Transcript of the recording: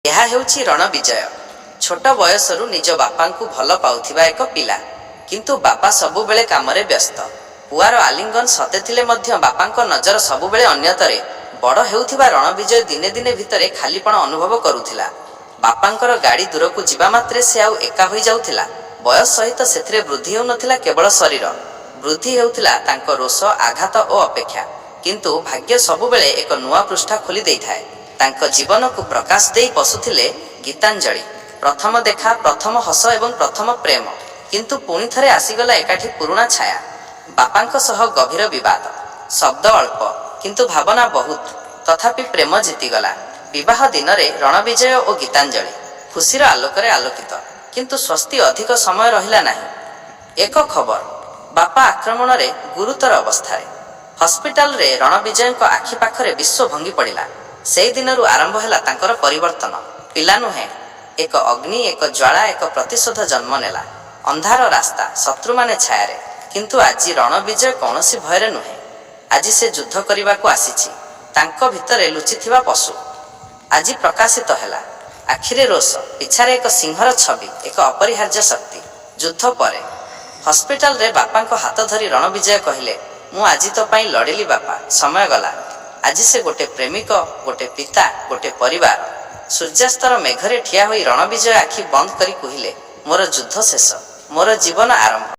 ଏହା ହେଉଛି ରଣବିଜୟ। ଛୋଟ ବୟସରୁ ନିଜ ବାପାଙ୍କୁ ଭଲ ପାଉଥିବା ଏକ ପିଲା। କିନ୍ତୁ ବାପା ସବୁବେଳେ କାମରେ ବ୍ୟସ୍ତ। ପୁଆର ଆଲିଙ୍ଗନ ସତେ ଥିଲେ ମଧ୍ୟ ବାପାଙ୍କ ନଜର ସବୁବେଳେ ଅନ୍ୟତରେ। ବଡ଼ ହେଉଥିବା ରଣବିଜୟ ଦିନେ ଦିନେ ଭିତରେ ଖାଲିପଣ ଅନୁଭବ କରୁଥିଲା। ବାପାଙ୍କର ଗାଡ଼ି ଦୂରକୁ ଯିବା ମାତ୍ରେ ସେ ଆଉ ଏକା ହୋଇଯାଉଥିଲା। ବୟସ ସହିତ ସେଥିରେ ବୃଦ୍ଧି ହେଉନଥିଲା କେବଳ ଶରୀର। ବୃଦ୍ଧି ହେଉଥିଲା ତାଙ୍କ ରୋଷ, ଆଘାତ ଓ ଅପେକ୍ଷା। କିନ୍ତୁ ଭାଗ୍ୟ ସବୁବେଳେ ଏକ ନୂଆ ପୃଷ୍ଠା ଖୋଲି ଦେଇଥାଏ। ତାଙ୍କ ଜୀବନକୁ ପ୍ରକାଶ ଦେଇ ପଶୁଥିଲେ ଗୀତାଞ୍ଜଳି। ପ୍ରଥମ ଦେଖା, ପ୍ରଥମ ହସ ଏବଂ ପ୍ରଥମ ପ୍ରେମ। କିନ୍ତୁ ପୁଣିଥରେ ଆସିଗଲା ଏକାଠି ପୁରୁଣା ଛାୟା। ବାପାଙ୍କ ସହ ଗଭୀର ବିବାଦ। ଶବ୍ଦ ଅଳ୍ପ, କିନ୍ତୁ ଭାବନା ବହୁତ। ତଥାପି ପ୍ରେମ ଜିତିଗଲା। ବିବାହ ଦିନରେ ରଣବିଜୟ ଓ ଗୀତାଞ୍ଜଳି। ଖୁସିର ଆଲୋକରେ ଆଲୋକିତ। କିନ୍ତୁ ସ୍ୱସ୍ତି ଅଧିକ ସମୟ ରହିଲା ନାହିଁ। ଏକ ଖବର। ବାପା ଆକ୍ରମଣରେ ଗୁରୁତର ଅବସ୍ଥାରେ। ହସ୍ପିଟାଲରେ ରଣବିଜୟଙ୍କ ଆଖି ପାଖରେ ବିଶ୍ୱ ଭଙ୍ଗି ପଡ଼ିଲା। ସେଇଦିନରୁ ଆରମ୍ଭ ହେଲା ତାଙ୍କର ପରିବର୍ତ୍ତନ। ପିଲା ନୁହେଁ, ଏକ ଅଗ୍ନି, ଏକ ଜ୍ୱାଳା, ଏକ ପ୍ରତିଶୋଧ ଜନ୍ମ ନେଲା। ଅନ୍ଧାର ରାସ୍ତା, ଶତ୍ରୁମାନେ ଛାୟାରେ। କିନ୍ତୁ ଆଜି ରଣବିଜୟ କୌଣସି ଭୟରେ ନୁହେଁ। ଆଜି ସେ ଯୁଦ୍ଧ କରିବାକୁ ଆସିଛି। ତାଙ୍କ ଭିତରେ ଲୁଚିଥିବା ପଶୁ ଆଜି ପ୍ରକାଶିତ ହେଲା। ଆଖିରେ ରୋଷ, ପିଛାରେ ଏକ ସିଂହର ଛବି, ଏକ ଅପରିହାର୍ଯ୍ୟ ଶକ୍ତି। ଯୁଦ୍ଧ ପରେ ହସ୍ପିଟାଲରେ ବାପାଙ୍କ ହାତ ଧରି ରଣବିଜୟ କହିଲେ, ମୁଁ ଆଜି ତୋ ପାଇଁ ଲଢ଼ିଲି ବାପା, ସମୟ ଗଲା। ଆଜି ସେ ଗୋଟେ ପ୍ରେମିକ, ଗୋଟେ ପିତା, ଗୋଟେ ପରିବାର। ସୂର୍ଯ୍ୟାସ୍ତର ମେଘରେ ଠିଆ ହୋଇ ରଣବିଜୟ ଆଖି ବନ୍ଦ କରି କହିଲେ, ମୋର ଯୁଦ୍ଧ ଶେଷ, ମୋର ଜୀବନ ଆରମ୍ଭ।